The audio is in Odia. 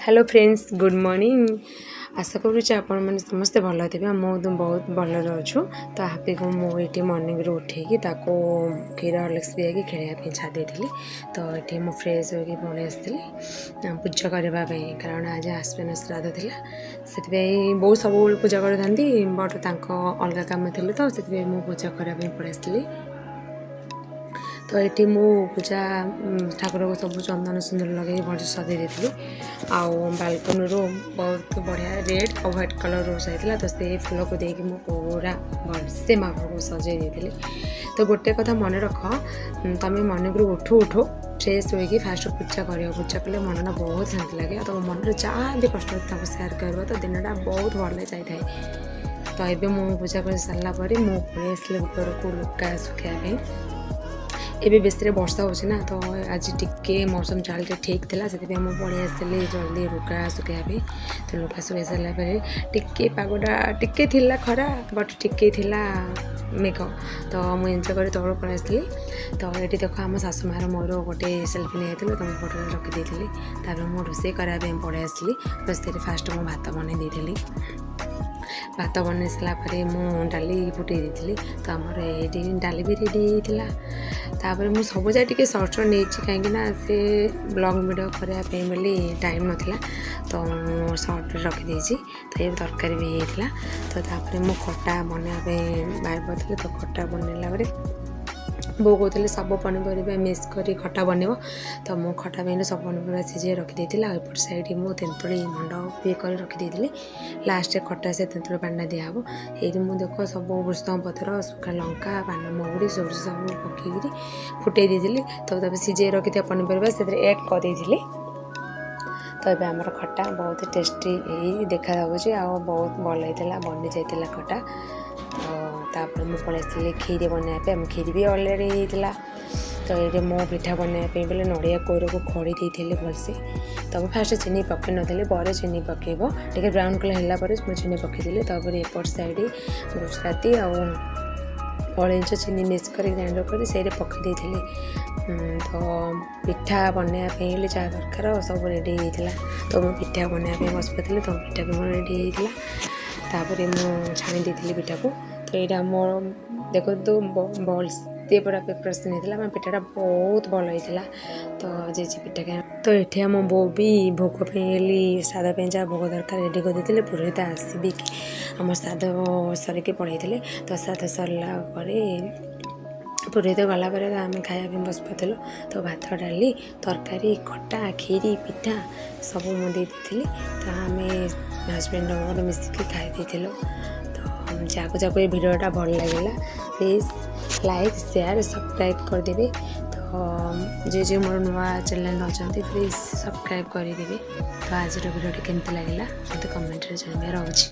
Hello friends, good morning. ଆଶା କରୁଛି ଆପଣମାନେ ସମସ୍ତେ ଭଲ ଥିବେ। ମୁଁ ତ ବହୁତ ଭଲରେ ଅଛୁ। ତ ହାପିକୁ ମୁଁ ଏଇଠି ମର୍ଣ୍ଣିଂରୁ ଉଠେଇକି ତାକୁ କ୍ଷୀର ହର୍ଲିକ୍ସ ପିଆଇକି ଖେଳିବା ପାଇଁ ଛାଡ଼ି ଦେଇଥିଲି। ତ ଏଠି ମୁଁ ଫ୍ରେଶ୍ ହୋଇକି ପଳେଇ ଆସିଥିଲି ପୂଜା କରିବା ପାଇଁ, କାରଣ ଆଜି ଆଶ୍ୱିନ ଶ୍ରାଦ୍ଧ ଥିଲା। ସେଥିପାଇଁ ବୋଉ ସବୁବେଳେ ପୂଜା କରିଥାନ୍ତି, ବଟ୍ ତାଙ୍କ ଅଲଗା କାମ ଥିଲେ, ତ ସେଥିପାଇଁ ମୁଁ ପୂଜା କରିବା ପାଇଁ ପଳେଇ ଆସିଥିଲି। ତ ଏଠି ମୁଁ ପୂଜା ଠାକୁରକୁ ସବୁ ଚନ୍ଦନ ସିନ୍ଦୁର ଲଗେଇକି ଭଲସେ ସଜେଇ ଦେଇଥିଲି। ଆଉ ବାଲକୋନିରୁ ବହୁତ ବଢ଼ିଆ ରେଡ଼୍ ଆଉ ହ୍ୱାଇଟ୍ କଲର୍ ରୋଜ୍ ହେଇଥିଲା, ତ ସେଇ ଫୁଲକୁ ଦେଇକି ମୁଁ ପୁରା ଭଲସେ ମାଆକୁ ସଜେଇ ଦେଇଥିଲି। ତ ଗୋଟେ କଥା ମନେ ରଖ, ତମେ ମର୍ଣ୍ଣିଂରୁ ଉଠୁ ଉଠୁ ଫ୍ରେଶ୍ ହୋଇକି ଫାଷ୍ଟ ପୂଜା କରିବ। ପୂଜା କଲେ ମନଟା ବହୁତ ଶାନ୍ତି ଲାଗେ। ଆଉ ତମ ମନରେ ଯାହା ବି କଷ୍ଟ ଅଛି, ତାକୁ ସେୟାର କରିବ, ତ ଦିନଟା ବହୁତ ଭଲ ଯାଇଥାଏ। ତ ଏବେ ମୁଁ ପୂଜା କରି ସାରିଲା ପରେ ମୁଁ ପଳେଇ ଆସିଲି ଉପରକୁ ଲୁଗା ଶୁଖାଇବା ପାଇଁ। ଏବେ ବେଶୀରେ ବର୍ଷା ହେଉଛି ନା, ତ ଆଜି ଟିକେ ମୌସମ ଚାଲିଟା ଠିକ୍ ଥିଲା, ସେଥିପାଇଁ ମୁଁ ପଳେଇ ଆସିଲି ଜଲ୍ଦି ଲୁଗା ଶୁଖାଇବା ପାଇଁ। ତ ଲୁଗା ଶୁଖାଇ ସାରିଲା ପରେ ଟିକେ ପାଗଟା ଟିକେ ଥିଲା ଖରା, ବଟ୍ ଟିକେ ଥିଲା ମେଘ, ତ ମୁଁ ଏନ୍ଜୟ କରି ତଳକୁ ପଳେଇ ଆସିଥିଲି। ତ ଏଠି ଦେଖ, ଆମ ଶାଶୁ ମାର ମୋର ଗୋଟେ ସେଲ୍ଫି ନେଇଯାଇଥିଲୁ, ତ ମୁଁ ଫଟୋଟା ରଖିଦେଇଥିଲି। ତାପରେ ମୁଁ ରୋଷେଇ କରିବା ପାଇଁ ପଳେଇ ଆସିଲି। ରୋଷେଇରେ ଫାଷ୍ଟ ମୁଁ ଭାତ ବନେଇ ଦେଇଥିଲି। ଭାତ ବନେଇ ସାରିଲା ପରେ ମୁଁ ଡାଲି ଫୁଟେଇ ଦେଇଥିଲି। ତ ଆମର ଏଇଠି ଡାଲି ବି ରେଡ଼ି ହେଇଥିଲା। ତାପରେ ମୁଁ ସବୁ ଯାଏ ଟିକେ ସର୍ଟ ସର୍ଟ ନେଇଛି, କାହିଁକିନା ସେ ବ୍ଲଗ୍ ଭିଡ଼ିଓ କରିବା ପାଇଁ ବୋଲି ଟାଇମ୍ ନଥିଲା, ତ ମୁଁ ସର୍ଟରେ ରଖିଦେଇଛି। ତ ଏ ତରକାରୀ ବି ହେଇଥିଲା। ତ ତାପରେ ମୁଁ ଖଟା ବନେଇବା ପାଇଁ ବାହାର କରିଥିଲି। ତ ଖଟା ବନେଇଲା ପରେ ବୋଉ କହୁଥିଲେ ସବୁ ପନିପରିବା ମିକ୍ସ କରି ଖଟା ବନେଇବ। ତ ମୁଁ ଖଟା ପାଇଁ ସବୁ ପନିପରିବା ସିଝେଇ ରଖିଦେଇଥିଲି। ଆଉ ଏପଟ ସାଇଡ଼୍ ମୁଁ ତେନ୍ତୁଳି ମଣ୍ଡ ଇଏ କରି ରଖିଦେଇଥିଲି। ଲାଷ୍ଟରେ ଖଟା ସେ ତେନ୍ତୁଳି ପାଣିଟା ଦିଆହେବ। ଏଇଠି ମୁଁ ଦେଖ, ସବୁ ଭୃସଙ୍ଗ ପତ୍ର, ଶୁଖା ଲଙ୍କା, ପାନ ମହୁରି, ସୋରିଷ ସବୁ ପକେଇକିରି ଫୁଟେଇ ଦେଇଥିଲି। ତ ତାପରେ ସିଝେଇ ରଖିଥିବା ପନିପରିବା ସେଥିରେ ଆଡ଼୍ କରିଦେଇଥିଲି। ତ ଏବେ ଆମର ଖଟା ବହୁତ ଟେଷ୍ଟି ହେଇ ଦେଖାଯାଉଛି ଆଉ ବହୁତ ଭଲ ହେଇଥିଲା, ବନି ଯାଇଥିଲା ଖଟା। ତ ତାପରେ ମୁଁ ପଳେଇ ଆସିଥିଲି କ୍ଷୀରି ବନେଇବା ପାଇଁ। ଆମ କ୍ଷୀରି ବି ଅଲରେଡ଼ି ହେଇଥିଲା। ତ ଏଇଠି ମୁଁ ପିଠା ବନେଇବା ପାଇଁ ବୋଲେ ନଡ଼ିଆ କୋରକୁ ଖଡ଼ି ଦେଇଥିଲି ଭଲସେ। ତ ମୁଁ ଫାଷ୍ଟ ଚିନି ପକାଇ ନଥିଲି, ପରେ ଚିନି ପକାଇବ। ଟିକେ ବ୍ରାଉନ୍ କଲର୍ ହେଲା ପରେ ମୁଁ ଚିନି ପକାଇଦେଲି। ତାପରେ ଏପଟ ସାଇଡ଼୍ ଗୁଜୁରାତି ଆଉ ଅଳେଇଚ ଚିନି ମିକ୍ସ କରି ଗ୍ରାଇଣ୍ଡର କରି ସେଇରେ ପକାଇ ଦେଇଥିଲି। ତ ପିଠା ବନେଇବା ପାଇଁ ହେଲେ ଯାହା ଦରକାର ସବୁ ରେଡ଼ି ହେଇଯାଇଥିଲା। ତ ମୁଁ ପିଠା ବନେଇବା ପାଇଁ ବସି ପଡ଼ିଥିଲି। ତ ପିଠା ବି ମୋର ରେଡ଼ି ହେଇଯାଇଥିଲା। ତାପରେ ମୁଁ ଛାଣି ଦେଇଥିଲି ପିଠାକୁ। ତ ଏଇଟା ମୋର ଦେଖନ୍ତୁ, ଭଲସେ ପୁରା ପ୍ରିପାରେସନ୍ ହେଇଥିଲା, ମାନେ ପିଠାଟା ବହୁତ ଭଲ ହେଇଥିଲା। ତ ଯେ ପିଠା ଖାଇ, ତ ଏଠି ଆମ ବୋଉ ବି ଭୋଗ ପାଇଁ ହେଲି, ଶ୍ରାଦ୍ଧ ପାଇଁ ଯାହା ଭୋଗ ଦରକାର ରେଡ଼ି କରିଦେଇଥିଲେ। ପୁରୋହିତ ଆସିବି ଆମ ଶ୍ରାଦ୍ଧ ସରିକି ପଳେଇଥିଲେ। ତ ଶ୍ରାଦ୍ଧ ସରିଲା ପରେ, ପୁରୋହିତ ଗଲା ପରେ ତ ଆମେ ଖାଇବା ପାଇଁ ବସି ପଡ଼ିଥିଲୁ। ତ ଭାତ, ଡାଲି, ତରକାରୀ, ଖଟା, କ୍ଷୀରି, ପିଠା ସବୁ ମୁଁ ଦେଇ ଦେଇଥିଲି। ତ ଆମେ ହଜବେଣ୍ଡ ମୋର ମିଶିକି ଖାଇ ଦେଇଥିଲୁ। ତ ଯାହାକୁ ଯାହାକୁ ଏ ଭିଡ଼ିଓଟା ଭଲ ଲାଗିଲା, ପ୍ଲିଜ୍ ଲାଇକ୍, ସେୟାର, ସବସ୍କ୍ରାଇବ୍ କରିଦେବେ। ତ ଯିଏ ଯିଏ ମୋର ନୂଆ ଚ୍ୟାନେଲ୍ ଅଛନ୍ତି, ପ୍ଲିଜ୍ ସବସ୍କ୍ରାଇବ୍ କରିଦେବେ। ତ ଆଜିର ଭିଡ଼ିଓଟି କେମିତି ଲାଗିଲା, ମୋତେ କମେଣ୍ଟରେ ଜଣାଇବେ। ରହୁଛି।